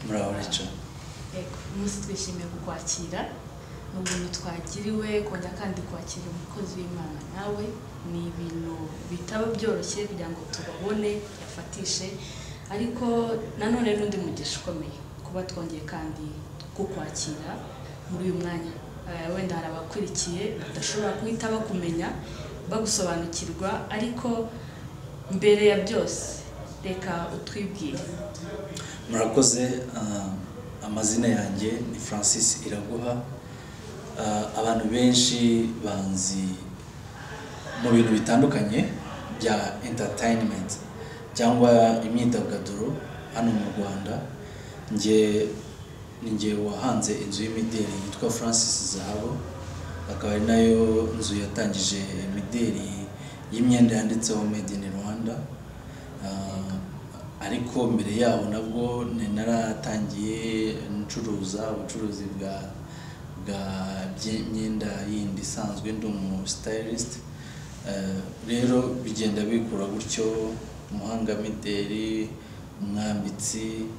Muraho Rachel. Yego, umunsi twishimiye kukwakira, ni ubuntu twagiriwe kongera kandi kwakira umukozi w'Imana nawe, ni ibintu bitaba byoroshye kugira ngo tubabone tubafatishe, ariko nanone n'undi mugisha ukomeye kuba twongeye kandi kukwakira muri uyu mwanya. Wenda hari abakurikiye badashobora guhita bakumenya bagusobanukirwa, ariko mbere ya byose reka utwibwire. Murakoze. Amazina yanjye ni Francis Iraguha. Abantu benshi banzi mu bintu bitandukanye bya entertainment cyangwa imyidagaduro hano mu Rwanda. Njye ni njye wahanze inzu y'imideli yitwa Francis Zahabu, akaba ari nayo nzu yatangije imideli y'imyenda yanditseho Made in Rwanda. Ariko mbere yaho nabwo naratangiye ncuruza ubucuruzi bwa myenda yindi isanzwe, ndi umu stylist. Rero bigenda bikura gutyo, umuhangamideli, umwambitsi,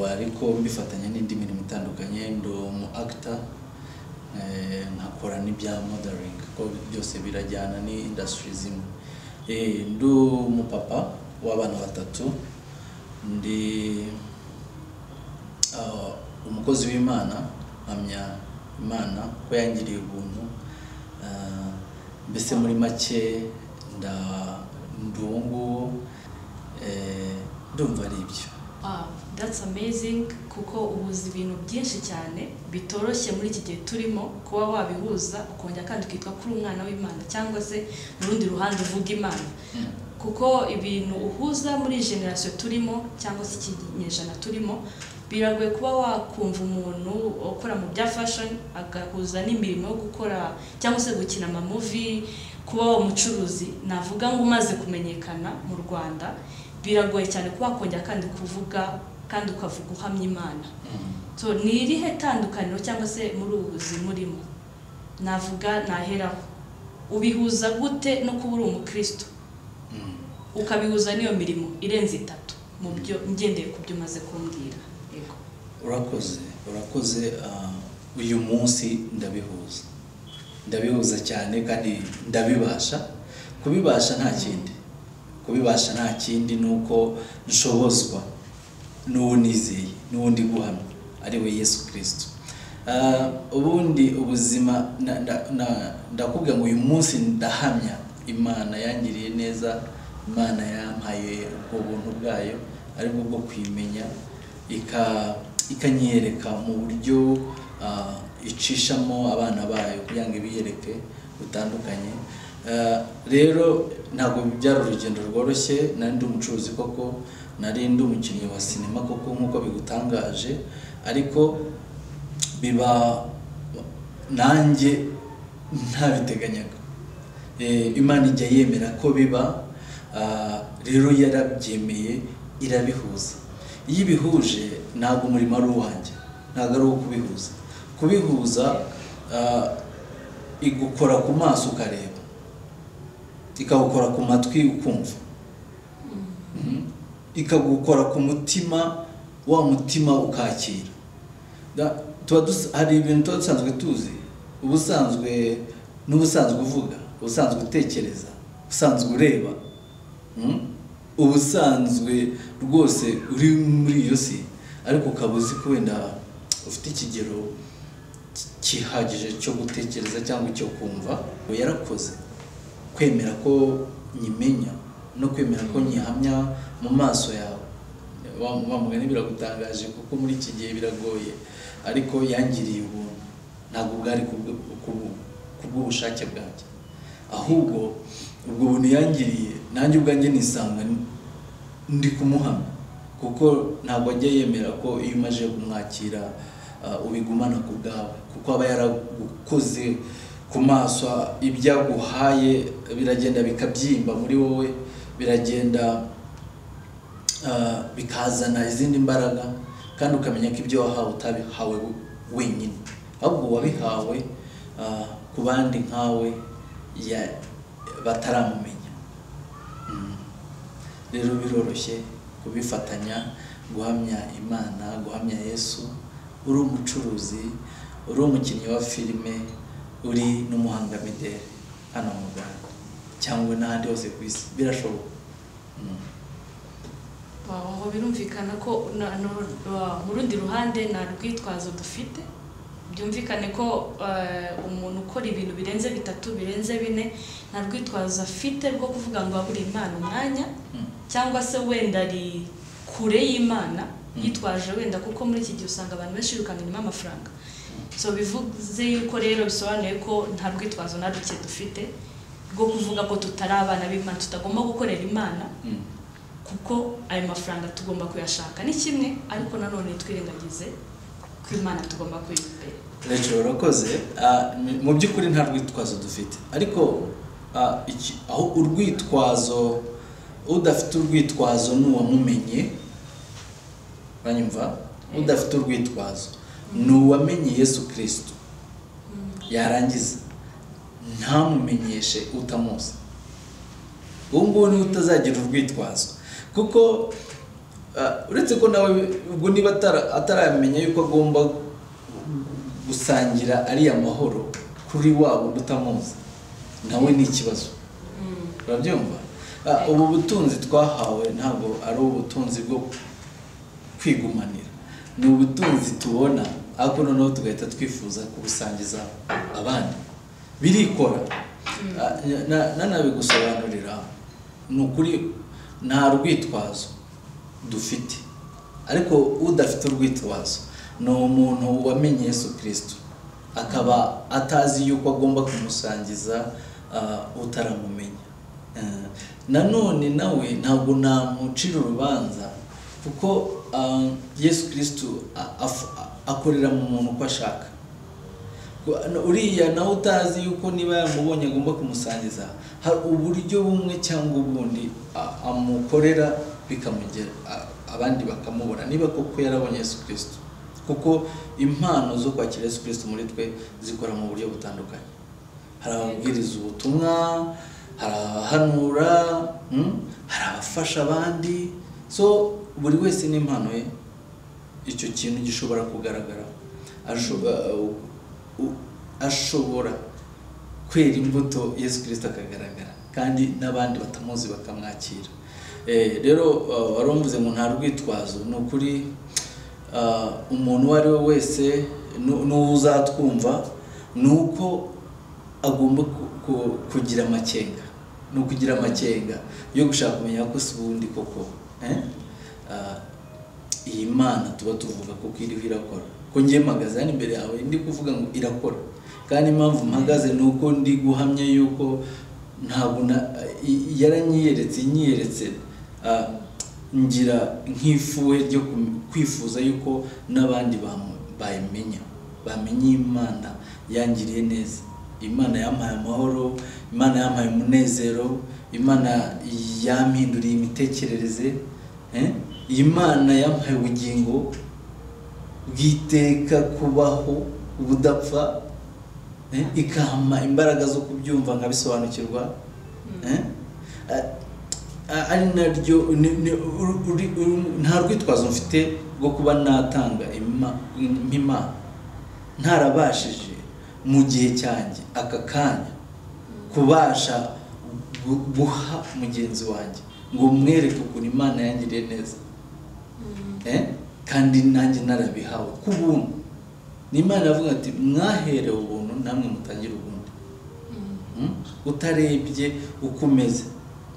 ariko mbifatanya n'indi mirimo itandukanye. Ndi umu actor, nkakora n'ibya modeling, kuko byose birajyana ni industry zimwe. Ndi umupapa w'abana batatu, ndi umukozi w'Imana, mpamya Imana ko yangiriye ubuntu. Mbese muri make ndi uwo nguwo, ndumva ari ibyo. Wow, that's amazing, kuko uhuza ibintu byinshi cyane bitoroshye muri iki gihe turimo, kuba wabihuza ukongera kandi ukitwa kuri umwana w'Imana cyangwa se mu rundi ruhande uvuga Imana, kuko ibintu uhuza muri generation turimo cyangwa se ikinyejana turimo biragoye kuba wakumva umuntu ukora mu bya fashion agahuza n'imirimo yo gukora cyangwa se gukina ama movie, kuba umucuruzi navuga ngo umaze kumenyekana mu Rwanda, biragoye cyane kuba wakongera kandi kuvuga kandi ukavuga uhamya Imana. So ni irihe tandukaniro cyangwa se muri ubu buzima urimo navuga naheraho, ubihuza gute no kuba uri umukristo, ukabihuza n'iyo mirimo irenze itatu mu byo ngendeye ku byo umaze kumbwira? Yego. Urakoze, urakoze. Uyu munsi ndabihuza cyane kandi ndabibasha. Kubibasha nta kindi, kubibasha nta kindi ni uko nshobozwa n'uwo nizeye, n'uwo ndi guhamya, ari we Yesu Kristo. Ubundi ubuzima ndakubwira ngo uyu munsi ndahamya Imana yangiriye neza, Imana yampaye ubwo buntu bwayo aribwo bwo kuyimenya, ikanyereka mu buryo icishamo abana bayo kugira ngo ibiyereke butandukanye. Rero ntabwo byari urugendo rworoshye. Nari ndi umucuruzi koko, nari ndi umukinnyi wa sinema koko nk'uko bigutangaje, ariko biba nanjye ntabiteganyaga. Imana ijya yemera ko biba, rero yarabyemeye irabihuza. Iyo ibihuje ntabwo umurimo ari uwanjye, ntabwo ari uwo kubihuza. Kubihuza igukora ku maso ukareba, ikagukora ku matwi ukumva, ikagukora ku mutima, wa mutima ukakira. Hari ibintu tuba dusanzwe tuzi, ubusanzwe n'ubusanzwe uvuga, ubusanzwe utekereza, ubusanzwe ureba, ubusanzwe rwose uri muri iyo si, ariko ukaba uzi ko wenda ufite ikigero gihagije cyo gutekereza cyangwa cyo kumva. Yarakoze kwemera ko nyimenya no kwemera ko nyihamya mu maso yawe. Wa mugani biragutangaje kuko muri iki gihe biragoye, ariko yangiriye ubuntu. Ntabwo bwari kubw'ubushake bwanjye, ahubwo ubwo buntu yangiriye nanjye ubwanjye nisanga ndi kumuhamya, kuko ntabwo ajya yemera ko iyo umaze kumwakira ubigumana ku bwawe, kuko aba yaragukoze ku maso, ibyo aguhaye biragenda bikabyimba muri wowe, biragenda bikazana izindi mbaraga, kandi ukamenya ko ibyo wahawe utabihawe wenyine, ahubwo wabihawe ku bandi nkawe bataramumenya. Rero biroroshye kubifatanya guhamya Imana, guhamya Yesu, uri umucuruzi, uri umukinnyi wa filime, uri n'umuhangamideli hano mu Rwanda cyangwa n'ahandi hose ku isi, birashoboka. Aho birumvikana ko mu rundi ruhande nta rwitwazo dufite. Byumvikane ko umuntu ukora ibintu birenze bitatu, birenze bine, nta rwitwazo afite rwo kuvuga ngo abure Imana umwanya, cyangwa se wenda ari kure y'Imana yitwaje wenda, kuko muri iki gihe usanga abantu benshi birukanka inyuma y'amafaranga. So bivuze yuko rero bisobanuye ko nta rwitwazo na ruke dufite rwo kuvuga ko tutari abana b'Imana, tutagomba gukorera Imana, kuko ayo mafaranga tugomba kuyashaka ni kimwe, ariko nanone twirengagize ko Imana tugomba kuyiha imbere. Rachel, urakoze. Mu by'ukuri nta rwitwazo dufite, ariko aho urwitwazo, udafite urwitwazo ni uwamumenye, uranyumva? Udafite urwitwazo ni uwamenye Yesu Kristo, yarangiza ntamumenyeshe utamuzi. Ubu ngubu niwe utazagira urwitwazo, kuko uretse ko nawe ubwo niba ataramenya yuko agomba gusangira ariya mahoro kuri wa wundi utamuzi, nawe ni ikibazo. Urabyumva? Ubu butunzi twahawe ntabwo ari ubutunzi bwo kwigumanira, ni ubutunzi tubona ariko noneho tugahita twifuza kubusangiza abandi. Birikora. Nanabigusobanurira, ni ukuri nta rwitwazo dufite, ariko udafite urwitwazo ni umuntu wamenye Yesu Kristo akaba atazi yuko agomba kumusangiza utaramumenya. Nanone nawe ntabwo namucira urubanza, kuko Yesu Kristo akorera mu muntu uko ashaka. Uriya nawe utazi yuko niba yamubonye agomba kumusangiza, hari uburyo bumwe cyangwa ubundi amukorera bikamugera, abandi bakamubona niba koko yarabonye Yesu Kristo. Kuko impano zo kwakira Yesu Kristo muri twe zikora mu buryo butandukanye. Hari ababwiriza ubutumwa, hari abahanura, hari abafasha abandi. So buri wese n'impano ye, icyo kintu gishobora kugaragara. Ashobora kwera imbuto Yesu Kristo akagaragara, kandi n'abandi batamuzi bakamwakira. Rero warumvuze ngo nta rwitwazo, ni ukuri umuntu uwo ari we wese n'uzatwumva ni uko agomba kugira amakenga, ni ukugira amakenga yo gushaka kumenya ko si ubundi koko iyi Mana tuba tuvuga kuko iriho irakora. Ko ngiye mpagaze hano imbere yawe ndi kuvuga ngo irakora, kandi impamvu mpagaze ni uko ndi guhamya yuko ntabwo yaranyiyeretse, inyiyeretse ngira nk'ifuhe ryo kwifuza yuko n'abandi bayimenya, bamenye Imana yangiriye neza, Imana yampaye amahoro, Imana yampaye umunezero, Imana yampinduriye imitekerereze, Imana yampaye ubugingo bw'iteka, kubaho ubudapfa, ikampa imbaraga zo kubyumva nkabisobanukirwa. Ari naryo nta rwitwazo mfite rwo kuba natanga impima ntarabashije mu gihe cyanjye aka kanya kubasha guha mugenzi wanjye ngo mwereke ukuntu Imana yangiriye neza, kandi nanjye narabihawe ku buntu. Ni Imana iravuga ati mwaherewe ubuntu namwe mutangire ubundi, utarebye uko umeze.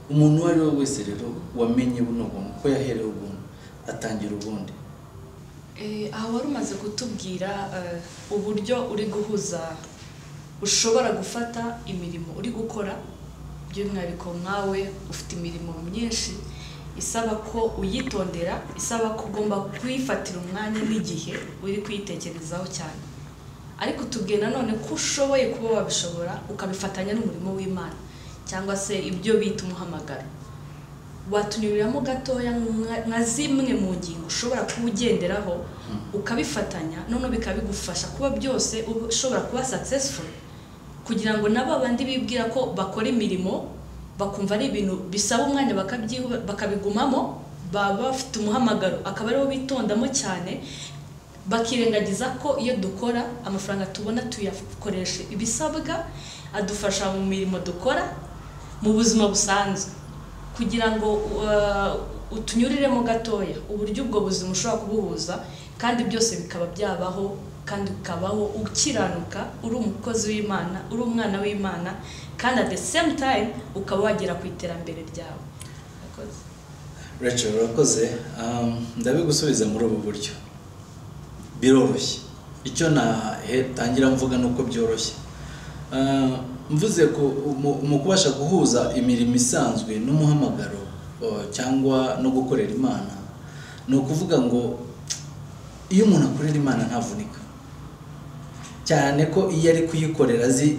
Umuntu uwo ari we wese rero wamenye buno buntu ko yaherewe ubuntu atangira ubundi. Aho wari umaze kutubwira uburyo uri guhuza, ushobora gufata imirimo uri gukora, by'umwihariko nkawe ufite imirimo myinshi isaba ko uyitondera, isaba ko ugomba kuyifatira umwanya n'igihe uri kuyitekerezaho cyane. Ariko tubwiye nanone ko ushoboye kuba wabishobora ukabifatanya n'umurimo w'Imana cyangwa se ibyo bita umuhamagaro. Watunyuriramo gatoya nka zimwe mu ngingo ushobora kuba ugenderaho ukabifatanya, none bikabigufasha kuba byose ushobora kuba successful, kugira ngo nabo bandi bibwira ko bakora imirimo bakumva ari ibintu bisaba umwanya bakabigumamo, baba bafite umuhamagaro akaba ariwo bitondamo cyane, bakirengagiza ko iyo dukora amafaranga tubona tuyakoresha ibisabwa, adufasha mu mirimo dukora mu buzima busanzwe, kugira ngo utunyuriremo gatoya uburyo ubwo buzima ushobora kubuhuza kandi byose bikaba byabaho, kandi ukabaho ukiranuka, uri umukozi w'Imana, uri umwana w'Imana, kandi at the same time ukaba wagera ku iterambere ryawe. Urakoze. Rachel, urakoze. Ndabigusubiza muri ubu buryo. Biroroshye. Icyo natangira mvuga ni uko byoroshye. Mvuze ko mu kubasha guhuza imirimo isanzwe n'umuhamagaro cyangwa no gukorera Imana, ni ukuvuga ngo iyo umuntu akorera Imana ntavunika, cyane ko iyo ari kuyikorera azi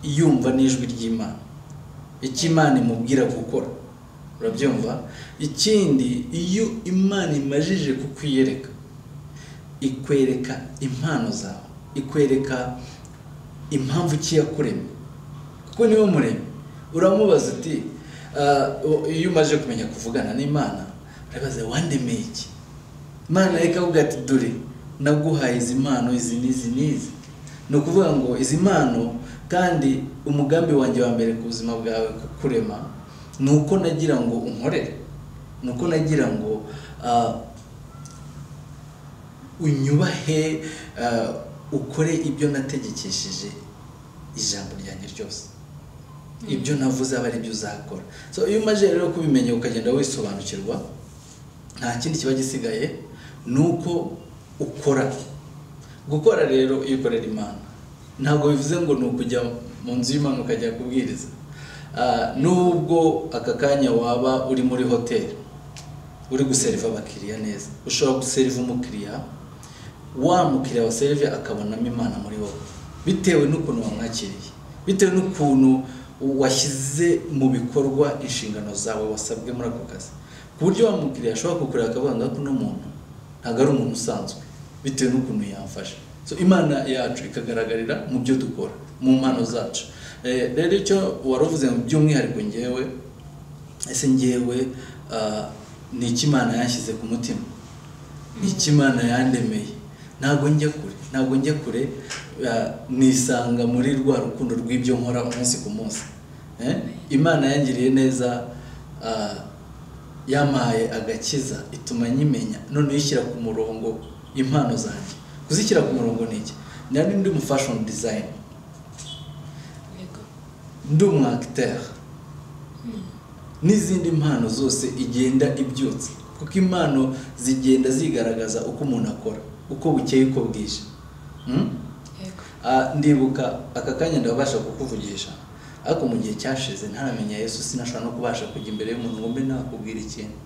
yumva n'ijwi ry'Imana, icyo Imana imubwira gukora, urabyumva. Ikindi, iyo Imana imajije kukwiyereka, ikwereka impano zawe, ikwereka impamvu ki yakuremye, kuko niwe muremyi. Uramubaza uti, iyo umaze kumenya kuvugana n'Imana, urabaza wandemeye iki? Imana ikavuga ati dore naguhaye izi mpano, izi n'izi n'izi. Ni ukuvuga ngo izi mpano, kandi umugambi wanjye wa mbere ku buzima bwawe kukurema ni uko nagira ngo unkorere, ni uko nagira ngo unyubahe, ukore ibyo nategekesheje ijambo ryanjye ryose, ibyo navuze aba ari byo uzakora. So iyo umaze rero kubimenya ukagenda wisobanukirwa, nta kindi kiba gisigaye ni uko ukora. Gukora rero iyo ukorera Imana ntabwo bivuze ngo ni ukujya mu nzu y'Imana ukajya kubwiriza. Nubwo aka kanya waba uri muri hoteli uri guseriva abakiriya neza, ushobora guseriva umukiriya, wa mukiriya wa serive akabonamo Imana muri wowe, bitewe n'ukuntu wamwakiriye, bitewe n'ukuntu washyize mu bikorwa inshingano zawe wasabwe muri ako kazi, ku buryo wa mukiriya ashobora kukureba akavuga ngo uno muntu ntabwo ari umuntu usanzwe, bitewe n'ukuntu yamfasha. So Imana yacu ikagaragarira mu byo dukora, mu mpano zacu. Rero icyo waruvuze by'umwihariko ngewe, ese ngewe ni iki Imana yanshyize ku mutima, ni iki Imana yandemeye? Ntabwo njya kure, ntabwo njya kure, nisanga muri rwa rukundo rw'ibyo nkora umunsi ku munsi. Imana yangiriye neza, yampaye agakiza ituma nyimenya, none ishyira ku murongo impano zanjye. Kuzishyira ku murongo ni iki? Nari ndi mu fashion design, ndi umu acteur, n'izindi mpano zose igenda ibyutsa, kuko impano zigenda zigaragaza uko umuntu akora, uko bukeye uko bwije. Ndibuka aka kanya ndabasha kukuvugisha, ariko mu gihe cyashize ntaramenya Yesu, sinashobora no kubasha kujya imbere y'umuntu ngo mbe nakubwira ikintu,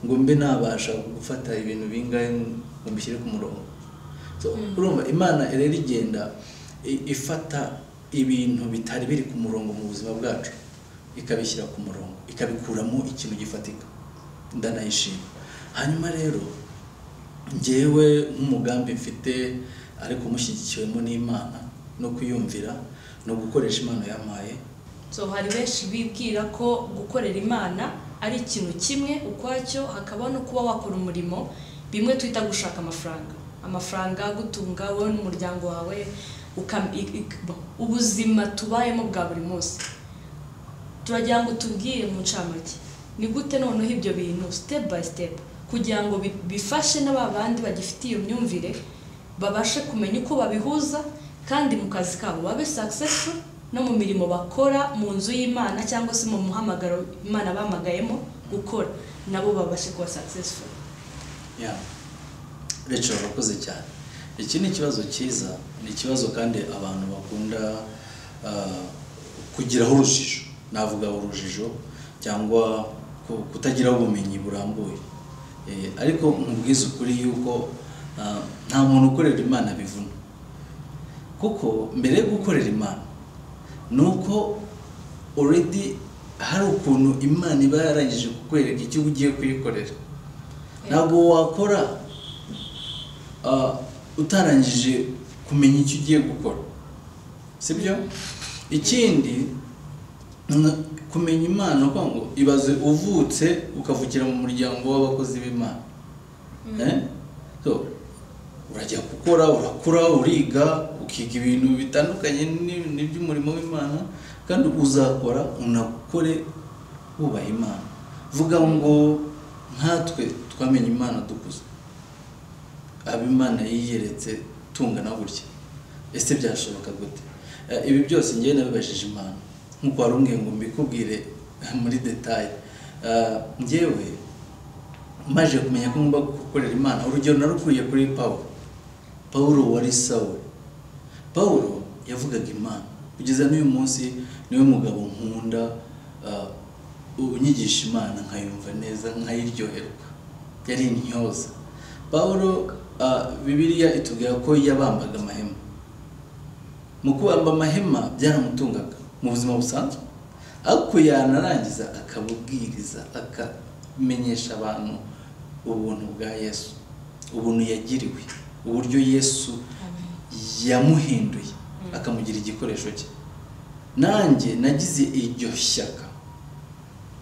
ngo mbe nabasha gufata ibintu bingahe ngo mbishyire ku murongo. So urumva Imana rero igenda ifata ibintu bitari biri ku murongo mu buzima bwacu, ikabishyira ku murongo, ikabikuramo ikintu gifatika. Ndanayishima. Hanyuma rero ngewe nk'umugambi mfite ariko mushyigikiwemo n'Imana no kuyumvira no gukoresha impano yampaye. So hari benshi bibwira ko gukorera Imana ari ikintu kimwe ukwacyo, hakaba no kuba wakora umurimo bimwe twita gushaka amafaranga, amafaranga gutunga wowe n'umuryango wawe, ubuzima tubayemo bwa buri munsi. Turagira ngo tubwire mu ncamake ni gute noneho ibyo bintu step by step, kugira ngo bifashe n'ababandi bagifite iyo myumvire babashe kumenya uko babihuza, kandi mu kazi kabo babe successful, no mu mirimo bakora mu nzu y'Imana cyangwa se mu muhamagaro Imana bamagayemo gukora, nabo babashe kuba successful. Rachel, urakoze cyane. Iki ni ikibazo cyiza, ni ikibazo kandi abantu bakunda kugiraho urujijo, navuga urujijo cyangwa kutagiraho ubumenyi burambuye. Ariko nkubwize ukuri yuko nta muntu ukorera Imana bivuna, kuko mbere yo gukorera Imana nuko already hari ukuntu Imana iba yarangije kukwereka icyo ugiye kuyikorera. Ntabwo wakora utarangije kumenya icyo ugiye gukora, sibyo? Ikindi, Kumenya Imana uko ngo ibaze uvutse ukavukira mu muryango w'abakozi b'Imana. So urajya gukora, urakura, uriga, ukiga ibintu bitandukanye n'iby'umurimo w'Imana, kandi uzakora unakore wubaha Imana. Vuga ngo nkatwe twamenye Imana dukuze, ab'Imana yiyeretse tungana gutya, ese byashoboka gute? Ibi byose ngewe nabibajije Imana, nkuko wari umbwiye ngo mbikubwire muri detail. Ngewe maje kumenya ko ngomba gukorera Imana, urugero narukuriye kuri Pawulo. Pawulo wari Sawuli. Pawulo yavugaga Imana kugeza n'uyu munsi, niwe mugabo nkunda, unyigisha Imana nkayumva neza, nkayiryoherwa. Yari intyoza. Pawulo, Bibiliya itubwira ko yabambaga amahema. Mu kubamba amahema byaramutungaga mu buzima busanzwe, ariko yanarangiza akabubwiriza, akamenyesha abantu ubuntu bwa Yesu, ubuntu yagiriwe, uburyo Yesu yamuhinduye akamugira igikoresho cye. Nanjye nagize iryo shyaka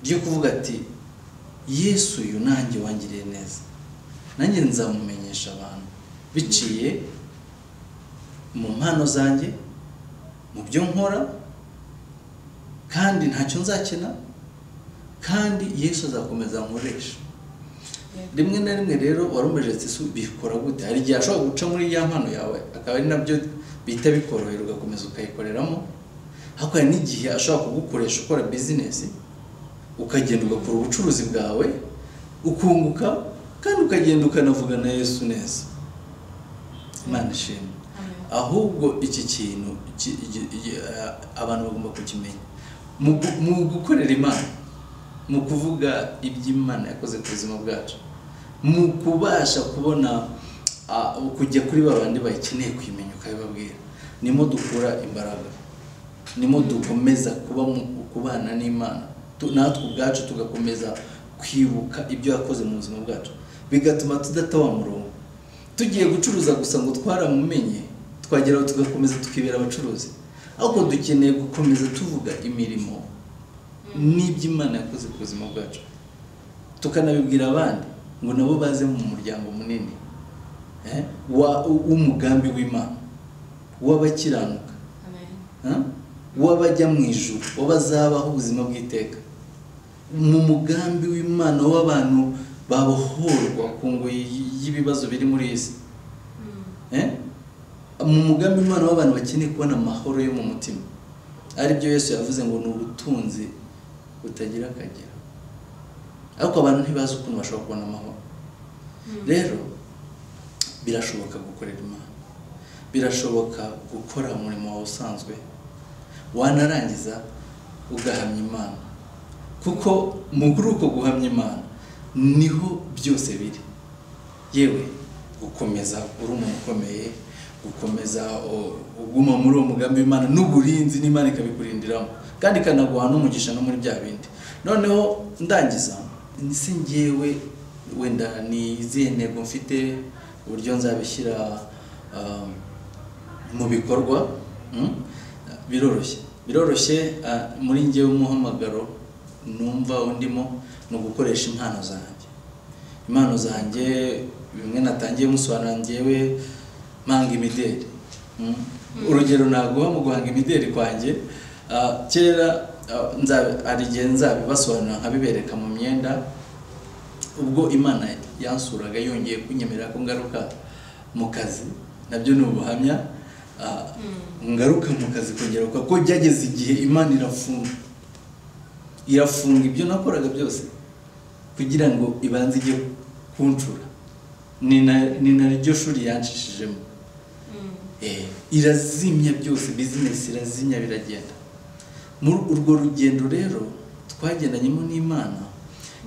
ryo kuvuga ati Yesu uyu nanjye wangiriye neza, nanjye nzamumenyesha abantu biciye mu mpano zanjye, mu byo nkora, kandi ntacyo nzakena, kandi Yesu azakomeza ankoresha. Rimwe na rimwe rero warumbeje ati bikora gute? Hari igihe ashobora guca muri ya mpano yawe akaba ari nabyo bihita bikorohera ugakomeza ukayikoreramo, ariko hari n'igihe ashobora kugukoresha ukora bizinesi, ukagenda ugakora ubucuruzi bwawe ukunguka, kandi ukagenda ukanavuga na Yesu neza. Imana ishimwe. Ahubwo iki kintu abantu bagomba kukimenya mu gukorera Imana, mu kuvuga iby'Imana yakoze ku buzima bwacu, mu kubasha kubona kujya kuri babandi bakeneye kwimenya ukabibabwira, nimo dukura imbaraga, nimo dukomeza kuba kubana n'Imana, natwe ubwacu tugakomeza kwibuka ibyo yakoze mu buzima bwacu, bigatuma tudata wa murongo. Tugiye gucuruza gusa ngo twaramumenye, twageraho tugakomeza tukibera abacuruzi, ariko dukeneye gukomeza tuvuga imirimo n'iby'Imana yakoze ku buzima bwacu, tukanabibwira abandi ngo nabo baze mu muryango munini w'umugambi w'Imana, w'abakiranuka, w'abajya mu ijuru, w'abazabaho ubuzima bw'iteka, mu mugambi w'Imana w'abantu babohorwa ku ngoyi y'ibibazo biri muri iyi si, mu mugambi w'Imana w'abantu bakeneye kubona amahoro yo mu mutima, aribyo Yesu yavuze ngo ni ubutunzi butagira akagera. Ariko abantu ntibazi ukuntu bashobora kubona amahoro. Rero birashoboka gukorera Imana, birashoboka gukora umurimo wawe usanzwe, wanarangiza ugahamya Imana, kuko muri uko guhamya Imana niho byose biri. Yewe gukomeza uri umuntu ukomeye, gukomeza uguma muri uwo mugambi w'Imana n'uburinzi, n'Imana ikabikurindiramo kandi ikanaguha n'umugisha no muri bya bindi. Noneho ndangiza, si njyewe wenda ni izihe ntego mfite, uburyo nzabishyira mu bikorwa, biroroshye. Biroroshye muri njyewe umuhamagaro numva undimo ni ugukoresha impano zanjye. Impano zanjye bimwe natangiye musobanura, njyewe mpanga imideli. Urugero naguha mu guhanga imideli kwanjye, kera hari igihe nzabibasobanurira nkabibereka mu myenda, ubwo Imana yansuraga yongeye kunyemerera ko ngaruka mu kazi, nabyo ni ubuhamya. Ngaruka mu kazi kongera kuko byageze igihe Imana irafunga ibyo nakoraga byose kugira ngo ibanze ijye kuncura. Ni naryo shuri yanshishijemo. Irazimya byose, business irazimya, biragenda. Muri urwo rugendo rero twagendanyemo n'Imana,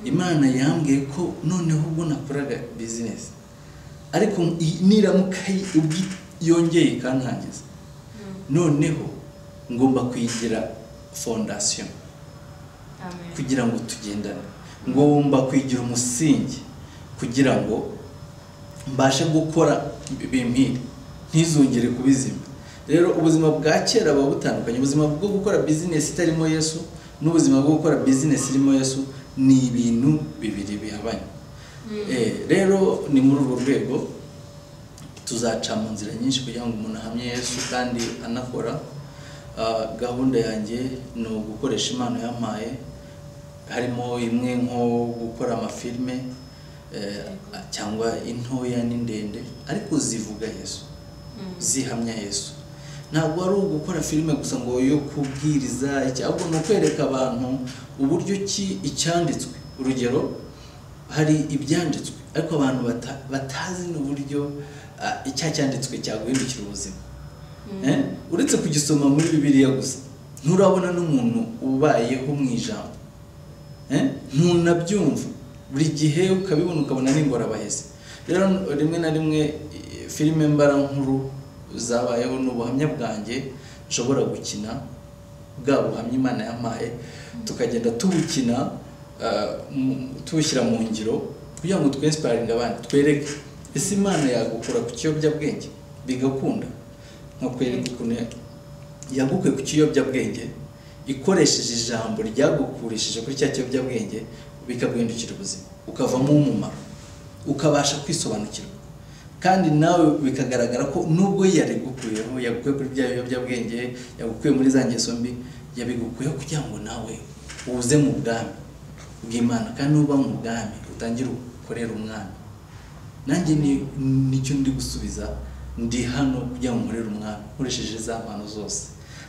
Imana yambwiye ko noneho ubwo nakoraga business, ariko niramuka yongeye ikantangiza, noneho ngomba kuyigira fondation kugira ngo tugendane, ngomba kuyigira umusingi kugira ngo mbashe gukora bimpire, ntizongere kubizima. Rero ubuzima bwa kera buba butandukanye, ubuzima bwo gukora business itarimo Yesu n'ubuzima bwo gukora bizinesi irimo Yesu ni ibintu bibiri bihabanye. Rero ni muri urwo rwego tuzaca mu nzira nyinshi kugira ngo umuntu ahamye Yesu kandi anakora. Gahunda yanjye ni ugukoresha impano yampaye, harimo imwe nko gukora amafilme cyangwa intoya n'indende, ariko zivuga Yesu, zihamya Yesu. Ntabwo ari ugukora filime gusa ngo yo kubwiriza, ahubwo ni ukwereka abantu uburyo ki icyanditswe. Urugero, hari ibyanditswe ariko abantu batazi n'uburyo icyacyanditswe cyaguhindukira ubuzima. Uretse kugisoma muri Bibiliya gusa, nturabona n'umuntu ubayeho mu ijambo, ntunabyumva buri gihe ukabibona ukabona n'ingorabahizi. Rero rimwe na rimwe filime mbarankuru zabayeho n'ubuhamya bwanjye nshobora gukina, bwa buhamya Imana yampaye, tukagenda tubukina, tubushyira mu ngiro kugira ngo twinspiringe abandi, twereke ese Imana yagukura ku kiyobyabwenge bigakunda, nkakwereka ukuntu yagukuye ku kiyobyabwenge ikoresheje ijambo ryagukurishije kuri cya kiyobyabwenge, bikaguhindukira ubuzima, ukavamo umumaro, ukabasha kwisobanukirwa, kandi nawe bikagaragara ko nubwo yarigukuyeho, yagukuye kuri bya biyobyabwenge, yagukuye muri za ngeso mbi, yabigukuyeho kugira ngo nawe uze mu bwami bw'Imana, kandi nuba mu bwami utangire ukorera umwami. Nanjye nicyo ndi gusubiza, ndi hano kugira ngo nkorere umwami nkoresheje za mpano zose.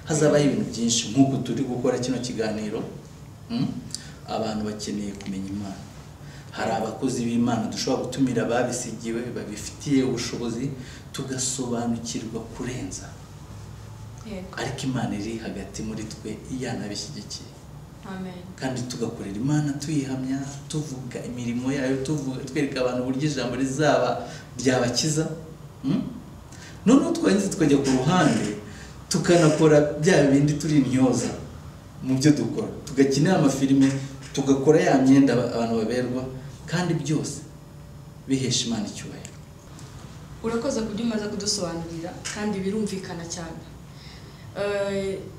Hazabaho ibintu byinshi nk'uko turi gukora kino kiganiro. Abantu bakeneye kumenya Imana. Hari abakozi b'Imana dushobora gutumira babisigiwe, babifitiye ubushobozi, tugasobanukirwa kurenza. Ariko Imana iri hagati muri twe yanabishyigikiye. Amen. Kandi tugakorera Imana tuyihamya, tuvuga imirimo yayo, tuvuga twereka abantu uburyo ijambo rizaba ryabakiza. Noneho twarangiza tukajya ku ruhande tukanakora bya bindi turi intyoza mu byo dukora, tugakina amafilime, tugakora ya myenda abantu baberwa, kandi byose bihesha Imana icyubahiro. Urakoze kubyo umaze kudusobanurira kandi birumvikana cyane.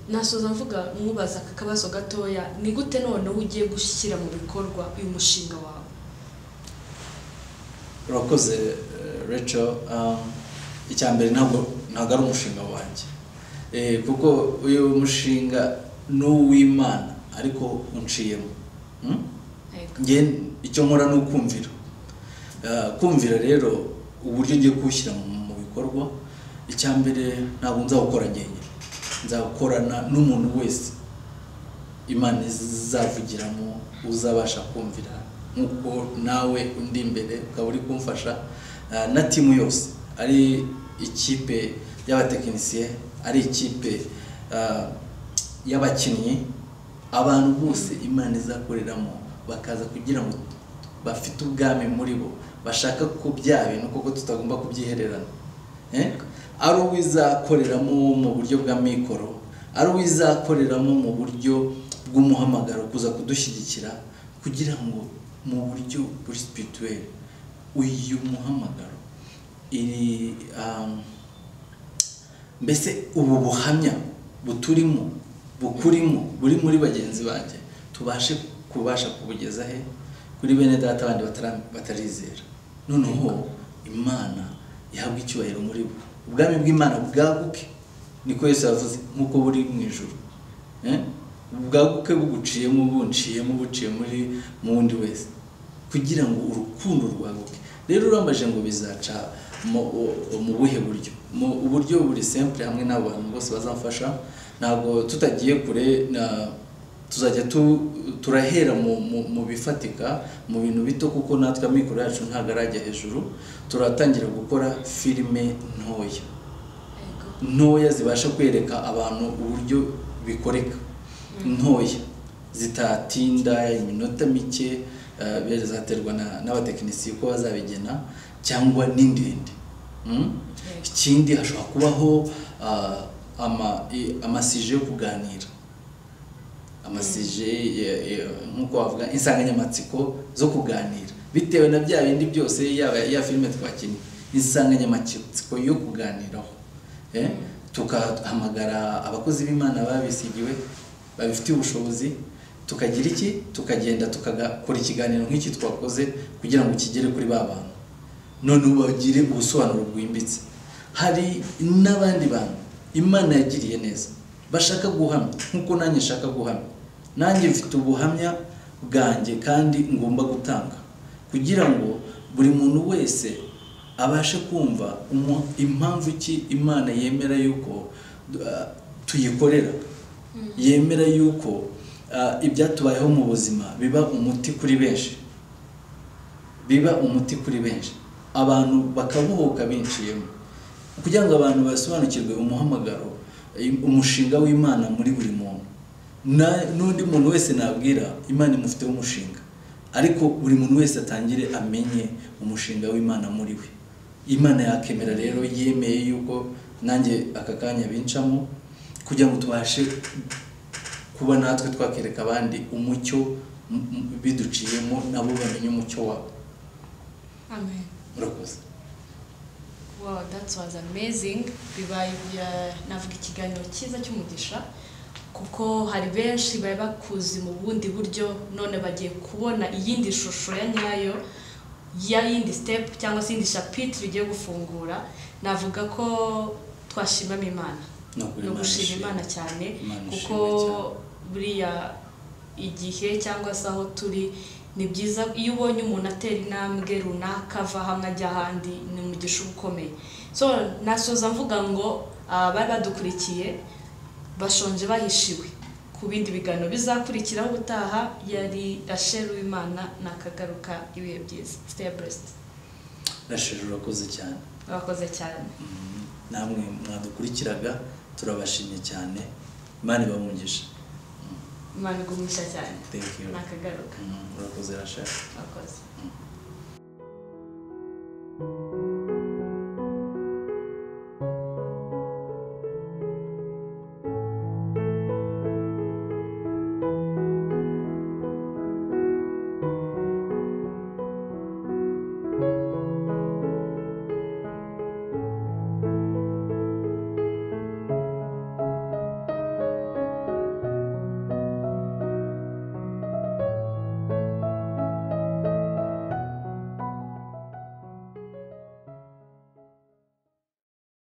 Nasoza mvuga nkubaza aka kabazo gatoya, ni gute noneho ugiye gushyira mu bikorwa uyu mushinga wawe? Urakoze Rachel. Icya mbere ntabwo ari umushinga wanjye, kuko uyu mushinga ni uw'Imana ariko unciyemo. Njye icyo nkora ni ukumvira. Kumvira rero uburyo ngiye kuwushyira mu bikorwa, icya mbere ntabwo nzawukora njyenyine, nzakorana n'umuntu wese Imana izavugiramo, uzabasha kumvira nk'uko nawe undi imbere ukaba uri kumfasha, na timu yose, ari ikipe y'abatekinisiye, ari ikipe y'abakinnyi, abantu bose Imana izakoreramo bakaza kugira ngo bafite ubwami muri bo, bashaka ko bya bintu koko tutagomba kubyihererana. Ari uwizakoreramo mu buryo bwa mikoro, ari uwizakoreramo mu buryo bw'umuhamagaro kuza kudushyigikira, kugira ngo mu buryo buri spirituel uyu muhamagaro iri mbese ubu buhamya buturimo, bukurimo, buri muri bagenzi banjye, tubashe kubasha kubugeza he kuri bene data bandi batarizera. Noneho Imana ihabwa icyubahiro muri bo, ubwami bw'Imana bwaguke, niko Yesu yavuze, nk'uko buri mu ijuru. Bwaguke buguciyemo, bunciyemo, buciye muri mu wundi wese, kugira ngo urukundo rwaguke. Rero urambaje ngo bizaca mu buhe buryo? Mu buryo buri simple, hamwe n'abantu bose bazamfasha, ntabwo tutagiye kure, tuzajya turahera mu bifatika, mu bintu bito, kuko natwe amikoro yacu ntabwo arajya hejuru. Turatangira gukora filime ntoya ntoya zibasha kwereka abantu uburyo bikoreka, ntoya zitatinda, iminota mike, bizaterwa n'abatekinisiye uko bazabigena, cyangwa n'indende. Ikindi hashobora kubaho amasije yo kuganira, amasije nk'uko bavuga insanganyamatsiko zo kuganira, bitewe na bya bindi byose, yaba ya filime twakinnye, insanganyamatsiko yo kuganiraho. Tukahamagara abakozi b'Imana babisigiwe, babifitiye ubushobozi, Tukagira iki? Tukagenda tukagakora ikiganiro nk'iki twakoze kugira ngo kigere kuri ba bantu, noneho bagire ubusobanuro bwimbitse. Hari n'abandi bantu Imana yagiriye neza bashaka guhamya nk'uko nanjye nshaka guhamya. Nanjye mfite ubuhamya bwanjye kandi ngomba gutanga kugira ngo buri muntu wese abashe kumva impamvu ki Imana yemera yuko tuyikorera, yemera yuko ibyatubayeho mu buzima biba umuti kuri benshi, biba umuti kuri benshi, abantu bakabohoka binciyemo, kugira ngo abantu basobanukirwe umuhamagaro, umushinga w'Imana muri buri muntu. N'undi muntu wese nabwira Imana imufiteho umushinga, ariko buri muntu wese atangire amenye umushinga w'Imana muri we. Imana yakemera rero, yemeye yuko nanjye aka kanya bincamo kugira ngo tubashe kuba natwe twakereka abandi umucyo biduciyemo, nabo bamenye umucyo wabo. Amen. Murakoze. Wow, that was amazing. Bibaye navuga ikiganiro cyiza cy'umugisha, kuko hari benshi bari bakuzi mu bundi buryo, none bagiye kubona iyindi shusho ya nyayo ya yindi step cyangwa se iyindi chapitre igiye gufungura. Navuga ko twashimamo Imana, no gushima Imana cyane, kuko buriya igihe cyangwa se aho turi ni byiza iyo ubonye umuntu atera intambwe runaka ava hamwe ajya ahandi, ni umugisha ukomeye. So nasoza mvuga ngo bari badukurikiye bashonje bahishiwe ku bindi biganiro bizakurikiraho ubutaha. Yari Rachel Uwimana, nakagaruka. Ibihe byiza. Stay blessed. Rachel, urakoze cyane. Urakoze cyane. Namwe mwadukurikiraga turabashimye cyane. Imana ibamugisha. Imana igumisha cyane. Thank you. Nakagaruka. Urakoze Rachel. Urakoze.